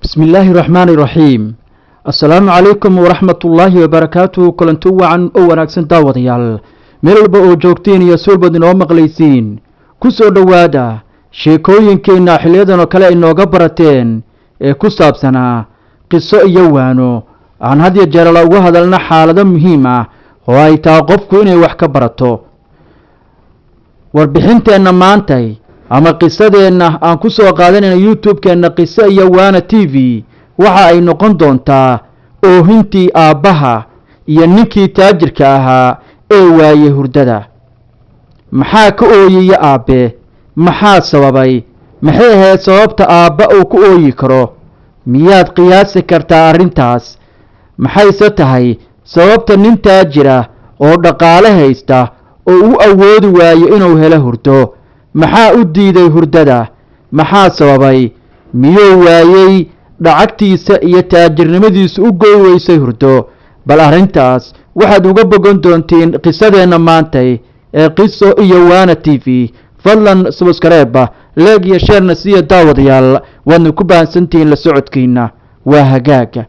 Bismi illaahi raxmaani raxiim. Assalaamu calaykum waraxmatullaahi wabarakaatuhu. Kulanti wacan oo wanaagsan, daawadayaal, meel walba oo joogtiin iyo suulbaad inoo maqlaysiin, ku soo dhowaada sheekooyinkeenna xiliyadan oo kale inooga barateen ee ku saabsanaa qiso iyo waano aan had iyo jeerala uga hadalna xaalado muhiim ah oo ay tahay qofku inay wax ka barato. Warbixinteenna maantay ama qisadeenna aan ku soo qaadanayna YouTube-keenna Qiso iyo Waana TV waxa ay noqon doontaa oohintii aabbaha iyo ninkii taajirka ahaa ee waayey hurdada. Maxaa ka ooyaya aabbe? Maxaa sababay? Maxay ahayd sababta aabba uu ku ooyi karo? Miyaad qiyaasi kartaa arrintaas? Maxayse tahay sababta nin taajira oo dhaqaale haysta oo u awoodi waayo inuu helo hurdo? Maxaa u diiday hurdada? Maxaa sababay? Miyuu waayey dhacagtiisa iyo taajirnimadiisu u goy weysay hurdo? Bal arrintaas waxaad uga bogan doontiin qisadeenna maantay ee Qiso iyo Waana TV. Fadlan subscribe, like iyo share-na siiya, daawadayaal. Waadna ku bahansantihiin la socodkiina. Waa hagaaga,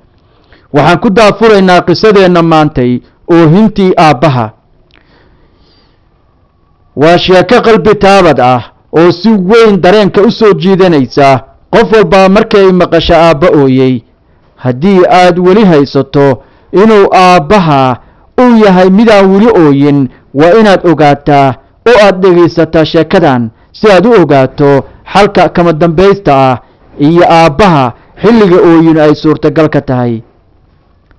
waxaan ku daafuraynaa qisadeenna maantay, oohintii aabbaha. Waa sheeko qalbi taabad ah oo si weyn dareenka u soo jiidanaysa qof walbaa markay maqasho aabba ooyey. Haddii aad weli haysato inuu aabbaha uu yahay midaan weli ooyin, waa inaad ogaataa oo aad dhegaysataa sheekadan si aad u ogaato xalka kama dambaysta ah iyo aabbaha xilliga ooyin ay suurtagal ka tahay.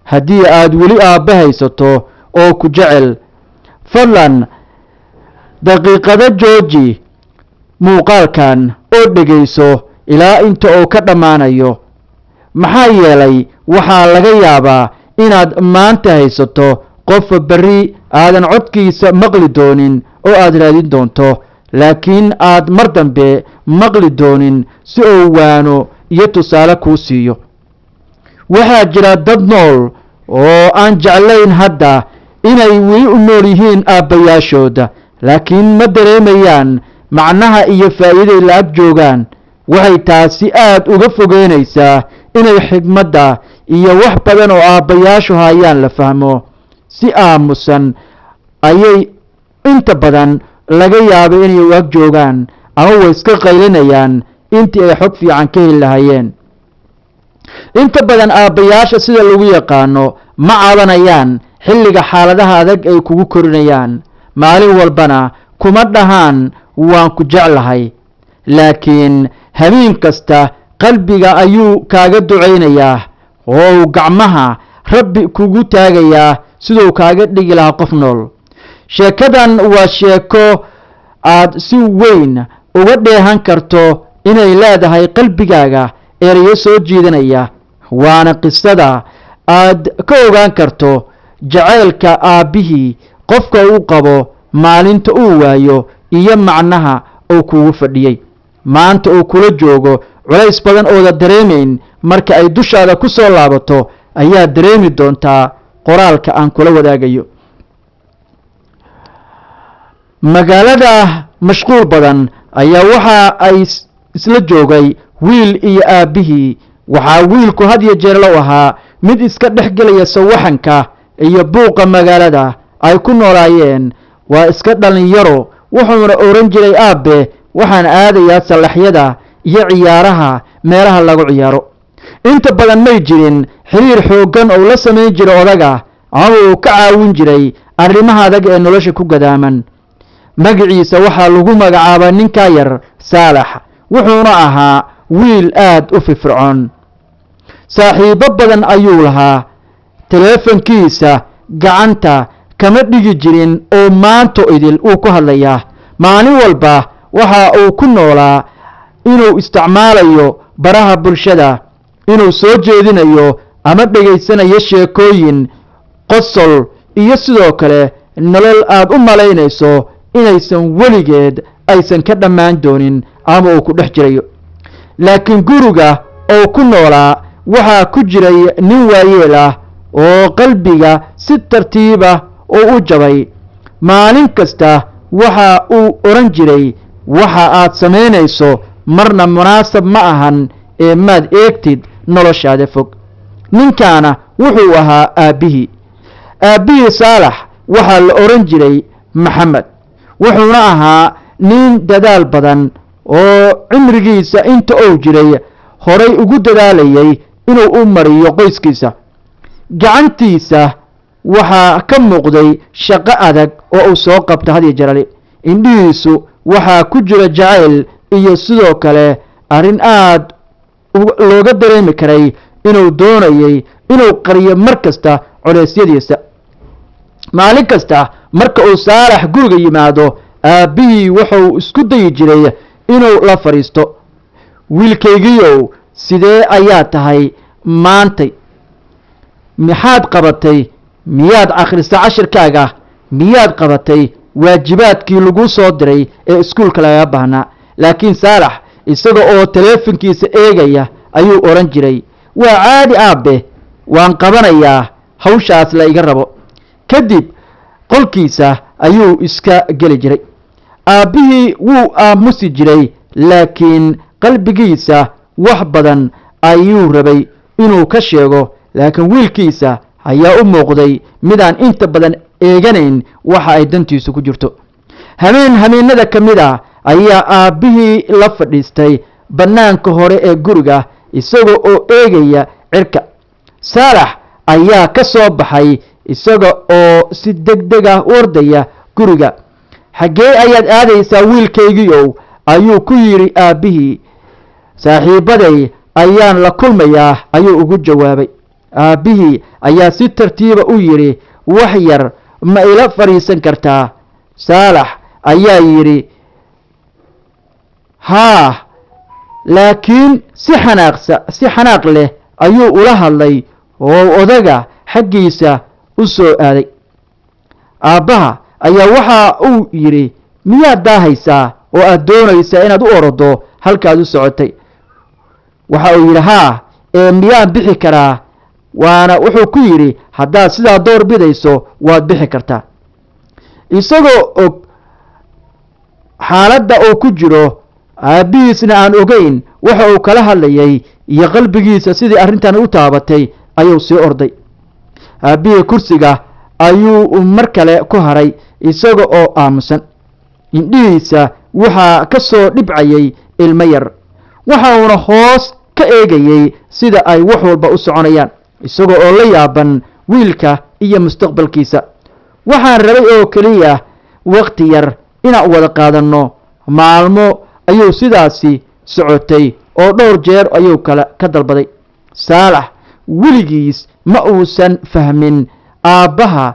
Haddii aad weli aabba haysato oo ku jecel, fadlan daqiiqado jooji muuqaalkan oo dhegayso ilaa inta uu ka dhammaanayo, maxaa yeelay waxaa laga yaabaa inaad maanta haysato qofa berri aadan codkiisa maqli doonin oo aad raadin doonto, laakiin aad mar dambe maqli doonin si uu waano iyo tusaale kuu siiyo. Waxaa jira dad nool oo aan jeclayn hadda inay weli u nool yihiin aabbayaashooda, laakiin ma dareemayaan macnaha iyo faa'iiday la ag joogaan. Waxay taasi aad uga fogeynaysaa inay xigmadda iyo wax badan oo aabbayaashu hayaan la fahmo. Si aamusan ayay inta badan laga yaabay inay u ag joogaan ama way iska qaylinayaan intii ay xog fiican ka heli lahayeen. Inta badan aabbayaasha sida lagu yaqaano ma cabanayaan xilliga xaaladaha adag ay kugu korinayaan. Maalin walbana kuma dhahaan "waan ku jeclahay", laakiin habeen kasta qalbiga ayuu kaaga ducaynayaa oo uu gacmaha Rabbi kugu taagayaa siduu kaaga dhigi lahaa qof nool. Sheekadan waa sheeko aad si weyn uga dheehan karto inay leedahay qalbigaaga erayo soo jiidanaya, waana qisada aad ka ogaan karto jacaylka aabbihii qofka uu qabo maalinta uu waayo iyo macnaha uu kugu fadhiyey. Maanta uu kula joogo culays badan ooda dareemayn, marka ay dushaada ku soo laabato ayaad dareemi doontaa qoraalka aan kula wadaagayo. Magaalada mashquul badan ayaa waxa ay isla joogay wiil iyo aabbihii. Waxaa wiilku had iyo jeer low ahaa mid iska dhex gelaya sawaxanka iyo buuqa magaalada ay ku noolaayeen. Waa iska dhalinyaro, wuxuuna oran jiray: "Aabbe, waxaan aadayaa sallaxyada iyo ciyaaraha meelaha lagu ciyaaro." Inta badan may jirin xiriir xooggan oo la samayn jiray odaga ama uu ka caawin jiray arrimaha adag ee nolosha ku gadaaman. Magaciisa waxaa lagu magacaabaa ninkaa yar Saalax, wuxuuna ahaa wiil aad u firfircoon. Saaxiibo badan ayuu lahaa. Teleefankiisa gacanta kama dhigi jirin oo maanto idil uu ku hadlayaa. Maalin walba waxa uu ku noolaa inuu isticmaalayo baraha bulshada, inuu soo jeedinayo ama dhegaysanayo sheekooyin qosol iyo sidoo kale nolol aad u malaynayso inaysan weligeed aysan ka dhammaan doonin ama uu ku dhex jirayo. Laakiin guriga oo ku noolaa waxaa ku jiray nin waayeel ah oo qalbiga si tartiiba oo u jabay. Maalin kasta waxa uu odhan jiray: "Waxa aad samaynayso marna munaasab ma ahan ee maad eegtid noloshaada fog. Ninkaana wuxuu ahaa aabbihii. Aabbihii Saalax waxaa la odhan jiray Maxamed, wuxuuna ahaa nin dadaal badan oo cimrigiisa inta uu jiray horay ugu dadaalayay inuu u mariyo qoyskiisa. Gacantiisa waxaa ka muuqday shaqo adag oo uu soo qabta had iyo jerali. Indhihiisu waxaa ku jira jacayl iyo sidoo kale arrin aad looga dareemi karay inuu doonayay inuu qariyo mar kasta culeysyadiisa. Maalin kasta marka uu Saalax guriga yimaado, aabbihii wuxuu isku dayi jiray inuu la fadhiisto. Wiilkaygiiow, sidee ayaa tahay maantay? Maxaad qabatay? Miyaad akhrista cashirkaaga? Miyaad qabatay waajibaadkii lagu soo diray ee iskuulka lagaga baahnaa? Laakiin Saalax isaga oo taleefankiisa eegaya ayuu odhan jiray, waa caadi aabbe, waan qabanayaa hawshaas la iga rabo. Kadib qolkiisa ayuu iska geli jiray. Aabbihii wuu aamusi jiray, laakiin qalbigiisa wax badan ayuu rabay inuu ka sheego, laakiin wiilkiisa ayaa u muuqday midaan inta badan eeganayn waxa ay dantiisu ku jirto. Hameen hameenada ka mid ah ayaa aabbihii la fadhiistay bannaanka hore ee guriga isaga oo eegaya cirka. Saalax ayaa ka soo baxay isaga oo si deg deg ah u ordaya guriga. Xaggee ayaad aadaysaa wiilkaygiiow? ayuu ku yidhi aabbihii. Saaxiibaday ayaan la kulmayaa, ayuu ugu jawaabay. Aabbihii ayaa si tartiiba u yidhi, wax yar ma ila fadhiisan kartaa? Saalax ayaa yidhi haa, laakiin si xanaaqsa si xanaaq leh ayuu ula hadlay oo odaga xaggiisa u soo aaday. Aabbaha ayaa waxa uu yidhi, miyaad daahaysaa oo aad doonaysaa inaad u orodo halkaad u socotay? Waxa uu yidhi, haa, ee miyaan bixi karaa? Waana wuxuu ku yidhi, haddaad sidaa door bidayso waad bixi kartaa. Isagoo og xaaladda uu ku jiro, aabbihiisna aan ogeyn waxa uu kala hadlayay iyo qalbigiisa sidii arrintan u taabatay, ayuu sii orday. Aabbihii kursiga ayuu mar kale ku haray isaga oo aamusan. Indhihiisa waxaa ka soo dhibcayay ilmo yar, waxa uuna hoos ka eegayey sida ay wax walba u soconayaan, isaga oo la yaaban wiilka iyo mustaqbalkiisa. Waxaan rabay oo keliya wakhti yar inaan wada qaadanno. Maalmo ayuu sidaasi socotay oo dhowr jeer ayuu kale ka dalbaday. Saalax weligiis ma uusan fahmin aabbaha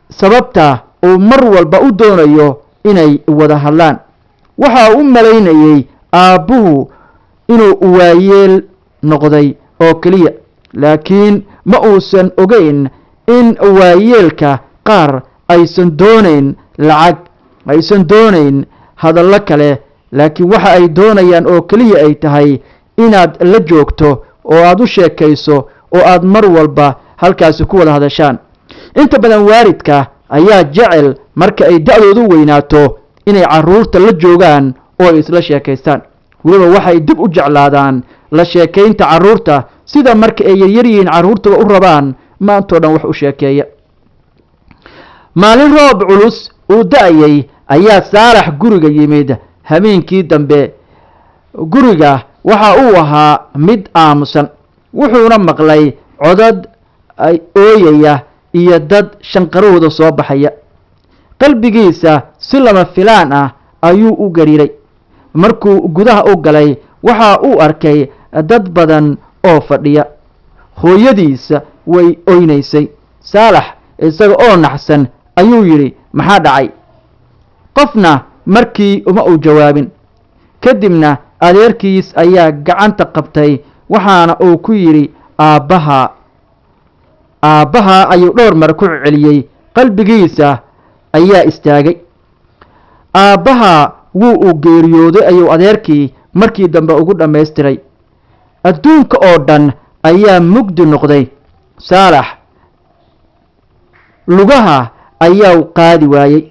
sababta uu mar walba u doonayo inay wada hadlaan. Waxa uu u malaynayey aabbuhu inuu waayeel noqday oo keliya, laakiin ma uusan ogeyn in waayeelka qaar aysan doonayn lacag, aysan doonayn hadallo kale, laakiin waxa ay doonayaan oo keliya ay tahay inaad la joogto oo aad u sheekayso oo aad mar walba halkaasi ku wada hadashaan. Inta badan waalidka ayaa jecel marka ay da-doodu weynaato inay carruurta la joogaan oo ay isla sheekaystaan. Weliba waxay dib u jeclaadaan la sheekaynta carruurta, sida marka ay yaryar yihiin carruurtaba u rabaan maantoo dhan wax u sheekeeya. Maalin roob culus uu da-ayay ayaa Saalax guriga yimid habeenkii dambe. Guriga waxa uu ahaa mid aamusan, wuxuuna maqlay codad ay ooyaya iyo dad shanqarahooda soo baxaya. Qalbigiisa si lama filaan ah ayuu u gariiray. Markuu gudaha u galay waxa uu arkay dad badan oo fadhiya. Hooyadiisa way oynaysay. Saalax isaga oo naxsan ayuu yidhi, maxaa dhacay? Qofna markii uma uu jawaabin. Kadibna adeerkiis ayaa gacanta qabtay, waxaana uu ku yidhi, aabbaha. Aabbaha ayuu dhowr mar ku celiyey. Qalbigiisa ayaa istaagay. Aabbaha wuu uu geeriyooday, ayuu adeerkii markii dambe ugu dhammaystiray. Adduunka oo dhan ayaa mugdi noqday. Saalax lugaha ayaa qaadi waayey,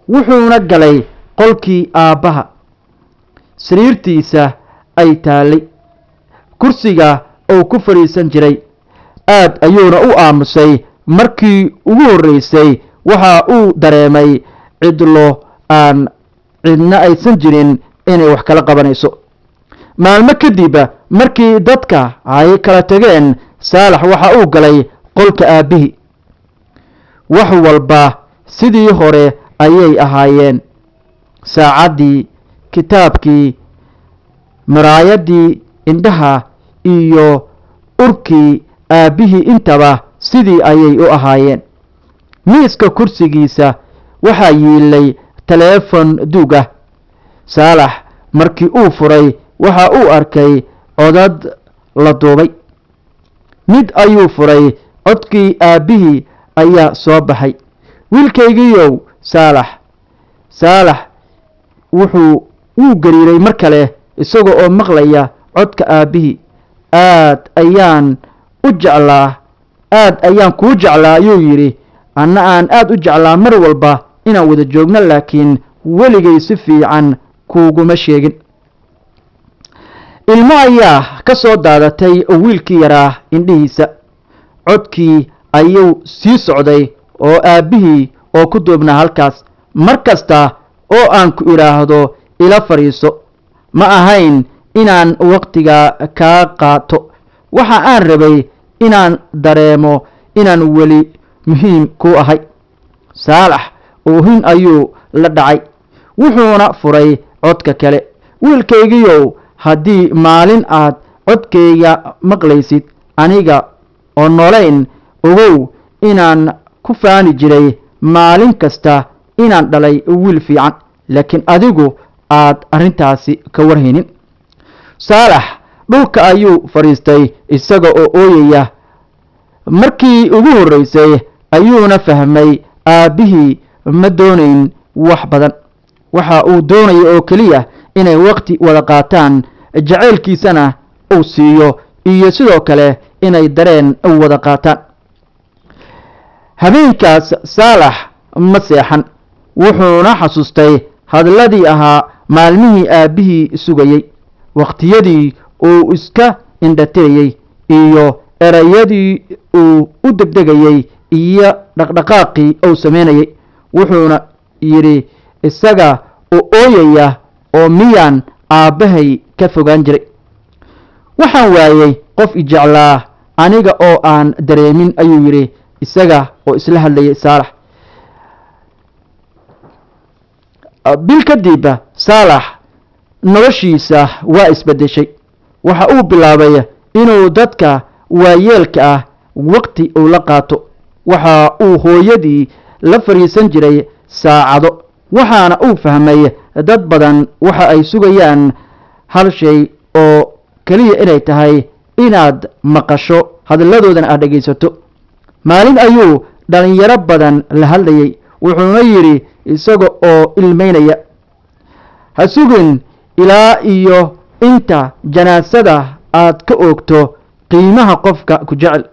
wuxuuna galay qolkii aabbaha. Sariirtiisa ay taallay. Kursiga uu ku fadhiisan jiray. Aad ayuuna u aamusay. Markii ugu horreysay waxa uu dareemay cidlo aan cidna aysan jirin inay wax kala qabanayso. Maalmo kadib markii dadka ay kala tageen, Saalax waxa uu galay qolka aabbihii. Wax walba sidii hore ayay ahaayeen: saacaddii, kitaabkii, maraayadii indhaha iyo urkii aabbihii, intaba sidii ayay u ahaayeen. Miiska kursigiisa waxaa yiilay taleefon duug ah. Saalax markii uu furay waxa uu arkay codad la duubay. Mid ayuu furay, codkii aabbihii ayaa soo baxay: "Wiilkaygiiyow Saalax." Saalax wuxuu wuu gariiray mar kale isaga oo maqlaya codka aabbihii. "Aad ayaan u jeclaa, aad ayaan kuu jeclaa," ayuu yidhi. "Anna aan aad u jeclaa mar walba inaan wada joogno, laakiin weligay si fiican kuuguma sheegin." Ilmo ayaa ka soo daadatay wiilkii yaraa indhihiisa. Codkii ayuu sii socday oo aabbihii oo ku duubnaa halkaas: "Mar kasta oo aan ku idhaahdo ila fadhiiso, ma ahayn inaan waqtiga kaa qaato. Waxa aan rabay inaan dareemo inaan weli muhiim ku ahay." Saalax oohin ayuu la dhacay, wuxuuna furay codka kale: "Wiilkaygiyow, haddii maalin aad codkayga maqlaysid aniga oo noolayn, ogow inaan ku faani jiray maalin kasta inaan dhalay wiil fiican, laakiin adigu aad arrintaasi ka warhaynin." Saalax dhulka ayuu fadhiistay isaga oo ooyaya. Markii ugu horreysay ayuuna fahmay aabbihii ma doonayn wax badan. Waxa uu doonaya oo keliya inay waqti wada qaataan, jacaylkiisana uu siiyo, iyo sidoo kale inay dareen wada qaataan. Habeenkaas Saalax ma seexan, wuxuuna xasuustay hadalladii ahaa maalmihii aabbihii sugayey, waqtiyadii uu iska indhatirayey, iyo erayadii uu u degdegayey, iyo dhaqdhaqaaqii uu samaynayey. Wuxuuna yidhi isaga oo ooyaya: "Oo miyaan aabbahay ka fogaan jiray? Waxaan waayey qof i jeclaa aniga oo aan dareemin," ayuu yidhi isaga oo isla hadlayay Saalax. Bil kadib Saalax noloshiisa waa isbeddeshay. Waxa uu bilaabay inuu dadka waayeelka ah waqti uu la qaato. Waxa uu hooyadii la fadhiisan jiray saacado, waxaana uu fahmay dad badan waxa ay sugayaan hal shay oo keliya, inay tahay inaad maqasho hadalladoodana aad dhegaysato. Maalin ayuu dhalinyaro badan la hadlayay, wuxuuna yidhi isaga oo ilmeynaya: "Ha sugin ilaa iyo inta janaasada aad ka oogto qiimaha qofka ku jecel.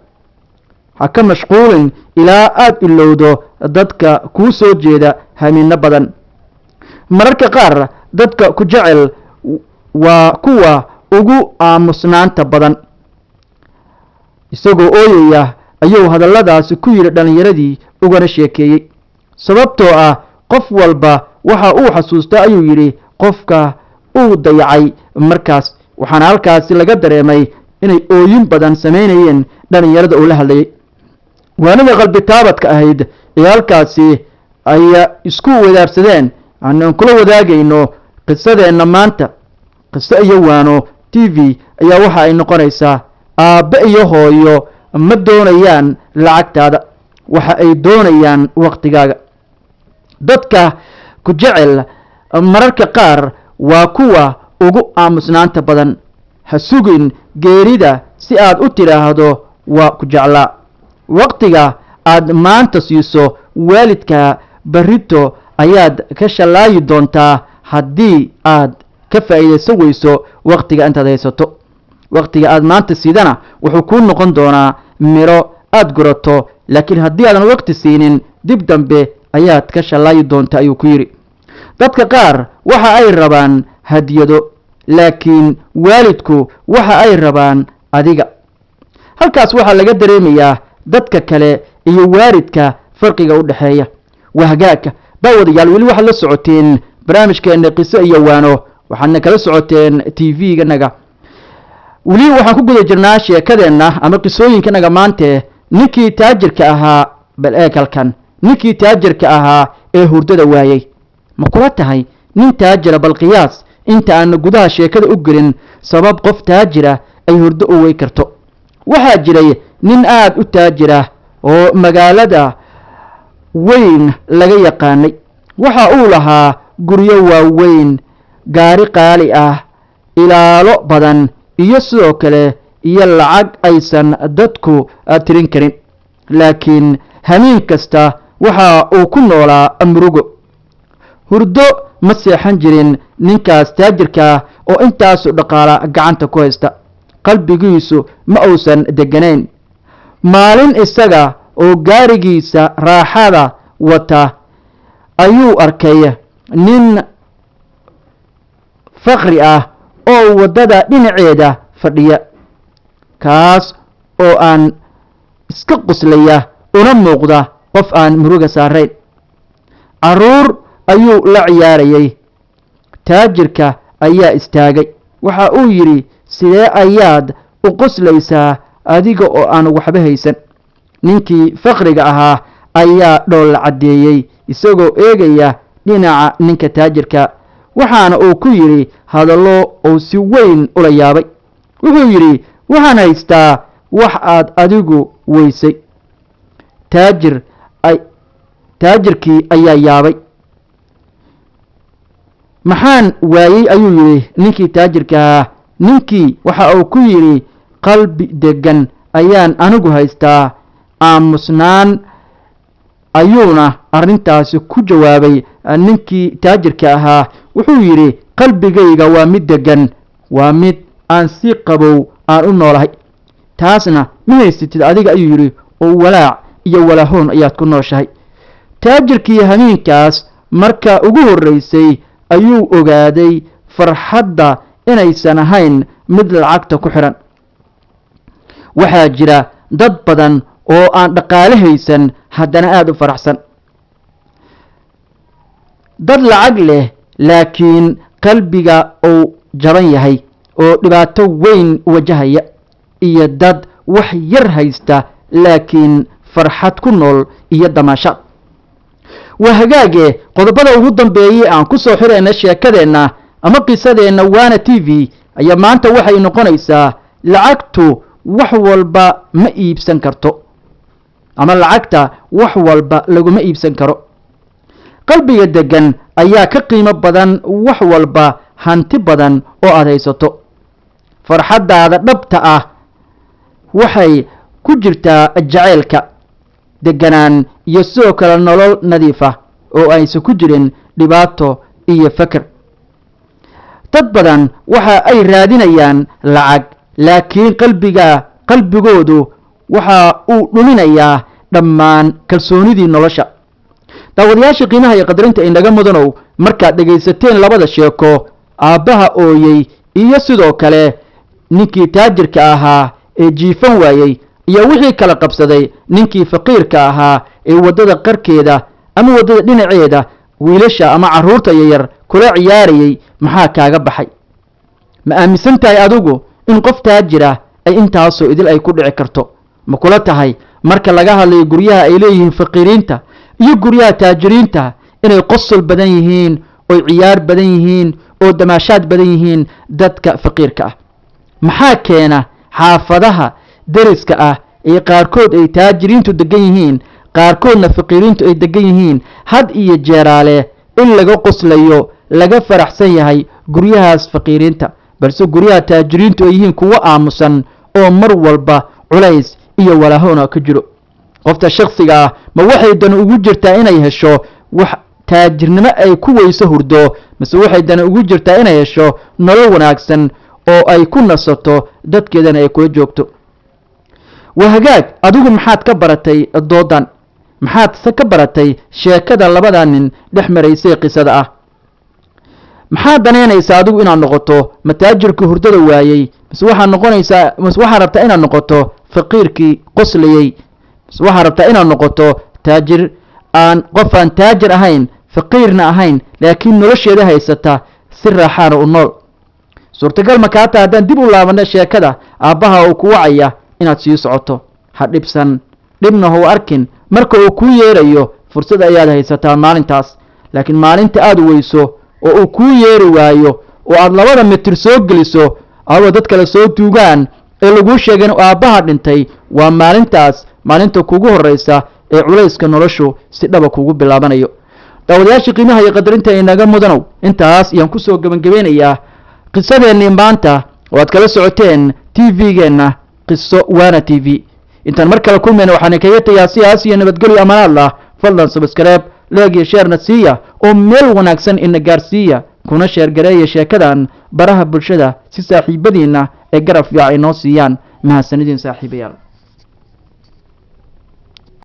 Ha ka mashquulin ilaa aad ilowdo dadka kuu soo jeeda hamino badan. Mararka qaar dadka ku jecel waa kuwa ugu aamusnaanta badan." Isagoo ooyaya ayuu hadalladaasi ku yidhi dhallinyaradii ugana sheekeeyey, sababtoo ah qof walba waxa uu xasuustaa, ayuu yidhi, qofka uu dayacay markaas. Waxaana halkaasi laga dareemay inay ooyin badan samaynayeen dhallinyarada uu la hadlayay. Waanida qalbi taabadka ahayd ee halkaasi ay isku wadaarsadeen aanan kula wadaagayno qisadeenna maanta, Qiso iyo Waano TV, ayaa waxa ay noqonaysaa: aabbe iyo hooyo ma doonayaan lacagtaada, waxa ay doonayaan waqtigaaga. Dadka ku jecel mararka qaar waa kuwa ugu aamusnaanta badan. Ha sugin geerida si aad u tidhaahdo waa ku jeclaa. Waqtiga aad maanta siiso waalidka, berrito ayaad ka shallaayi doontaa haddii aad ka faa'iidaysan weyso waqtiga intaad haysato. Waqtiga aad maanta siidana wuxuu kuu noqon doonaa miro aad gurato, laakiin haddii aadan waqti siinin, dib dambe ayaad ka shallaayi doonta, ayuu ku yidhi. Dadka qaar waxa ay rabaan hadiyado. Laakiin waalidku waxa ay rabaan adiga. Halkaas waxaa laga dareemayaa dadka kale iyo waalidka farqiga u dhexeeya. Wahagaagka daawadayaal, weli waxaad la socoteen barnaamijkeena Qiso iyo Waano, waxaadna kala socoteen TV-ganaga. Weli waxaan ku guda jirnaa sheekadeenna ama qisooyinkanaga maante, ninkii taajirka ahaa. Bal eeg halkan, ninkii taajirka ahaa ee hurdada waayey. Ma kula tahay nin taajira? Bal qiyaas, inta aana gudaha sheekada u gelin, sabab qof taajira ay hurdo u wey karto. Waxaa jiray nin aada u taajira oo magaalada weyn laga yaqaanay. Waxa uu lahaa guryo waaweyn, gaari qaali ah, ilaalo badan iyo sidoo kale iyo lacag aysan dadku tirin karin. Laakiin hameen kasta waxa uu ku noolaa murugo. Hurdo ma seexan jirin ninkaas taajirkaa oo intaasu dhaqaala gacanta ku haysta. Qalbigiisu ma uusan degganayn. Maalin isaga oo gaarigiisa raaxada wata ayuu arkay nin faqri ah oo waddada dhinaceeda fadhiya, kaas oo aan iska qoslaya una muuqda qof aan muruga saarayn. Carruur ayuu la ciyaarayay. Taajirka ayaa istaagay. Waxa uu yidhi: "Sidee ayaad u qoslaysaa adiga oo aan waxba haysan?" Ninkii faqriga ahaa ayaa dhoolla caddeeyey isagoo eegaya dhinaca ninka taajirka, waxaana uu ku yidhi hadallo uu si weyn ula yaabay. Wuxuu yidhi: "Waxaan haystaa wax aad adigu weysay." Taajir Taajirkii ayaa yaabay. "Maxaan waayey?" ayuu yidhi ninkii taajirka ahaa. Ninkii waxa uu ku yidhi: "Qalbi deggan ayaan anigu haystaa." Aamusnaan ayuuna arrintaasi ku jawaabay ninkii taajirka ahaa. Wuxuu yidhi: "Qalbigayga waa mid deggan, waa mid aan si qabow aan u noolahay. Taasna ma haysatid adiga," ayuu yidhi, "oo walaac iyo walahoon ayaad ku nooshahay." Taajirkii hameenkaas marka ugu horreysay ayuu ogaaday farxadda inaysan ahayn mid lacagta ku xidhan. Waxaa jira dad badan oo aan dhaqaale haysan, haddana aada u faraxsan, dad lacag leh laakiin qalbiga uu jaban yahay oo dhibaato weyn wajahaya, iyo dad wax yar haysta laakiin farxad ku nool iyo damaashaad. Waa hagaage, qodobada ugu dambeeyey aan ku soo xirayna sheekadeenna ama qisadeenna Waana TV ayaa maanta waxay noqonaysaa: lacagtu wax walba ma iibsan karto, ama lacagta wax walba laguma iibsan karo. Qalbiga deggan ayaa ka qiimo badan wax walba, hanti badan oo aada haysato. Farxaddaada dhabta ah waxay ku jirtaa jaceylka, deganaan iyo sidoo kale nolol nadiif ah oo aysan ku jirin dhibaato iyo feker. Dad badan waxa ay raadinayaan lacag, laakiin qalbigoodu waxa uu dhuminayaa dhammaan kalsoonidii nolosha. Daawadayaasha qiimaha iyo qadarinta inaga mudanow, markaad dhegaysateen labada sheeko, aabbaha ooyey iyo sidoo kale ninkii taajirka ahaa ee jiifan waayey, iyo wixii kala qabsaday ninkii faqiirka ahaa ee waddada qarkeeda ama waddada dhinaceeda wiilasha ama carruurta yaryar kula ciyaarayay, maxaa kaaga baxay? Ma aaminsan tahay adigu in qof taajira ay intaasoo idil ay ku dhici karto? Ma kula tahay marka laga hadlayo guryaha ay leeyihiin faqiiriinta iyo guryaha taajiriinta inay qosol badan yihiin, oy ciyaar badan yihiin, oo damaashaad badan yihiin dadka faqiirka ah? Maxaa keena xaafadaha deriska ah ee qaarkood ay taajiriintu degan yihiin, qaarkoodna faqiiriintu ay degan yihiin, had iyo jeeraale in laga qoslayo, laga faraxsan yahay guryahaas faqiiriinta, balse guryaha taajiriintu ay yihiin kuwo aamusan oo mar walba culays iyo walahoona ka jiro? Qofta shaksiga ah ma waxay dan ugu jirtaa inay hesho wax taajirnimo ay ku weyso hurdo, mise waxay dan ugu jirtaa inay hesho nolol wanaagsan oo ay ku nasato, dadkeedana ay kula joogto? Waa hagaag, adigu maxaad ka baratay doodan? Maxaad se ka baratay sheekada labada nin dhex maraysay qisada ah? Maxaad danaynaysaa adigu inaad noqoto? Ma taajirkii hurdada waayey, mise waxaad noqonaysaa, mise waxaad rabtaa inaad noqoto faqiirkii qoslayey, mise waxaad rabtaa inaad noqoto taajir aan qof aan taajir ahayn, faqiirna ahayn, laakiin nolosheeda haysata, si raaxaana u nool? Suurtagal ma kaa taha haddaan dib u laabanno sheekada aabbaha uu ku wacaya inaad sii socoto? Ha dhibsan, dhibna hau arkin. Marka uu kuu yeerayo, fursad ayaad haysataa maalintaas, laakiin maalinta aad weyso oo uu kuu yeeri waayo oo aad 2da mitir soo geliso adoo dad kale soo duugaan ee laguu sheegay in aabbaha dhintay, waa maalintaas maalinta kugu horreysa ee culayska noloshu si dhaba kugu bilaabanayo. Daawadayaashii qiimaha iyo qadarinta inaga mudanow, intaas ayaan kusoo gebangabeynayaa qisadeennii maanta oo aad kala socoteen TV-geenna Qiso Waana TV. Intaan mar kale kulmayna, waxaan kaga tegayaa sidaas iyo nabadgelyo, amanaad lah. Fadlan subscribe, like iyo share-na siiya oo meel wanaagsan ina gaarsiiya, kuna share gareeya sheekadan baraha bulshada si saaxiibadiinna ee garab fiican inoo siiyaan. Mahadsanidin, saaxiibayaal.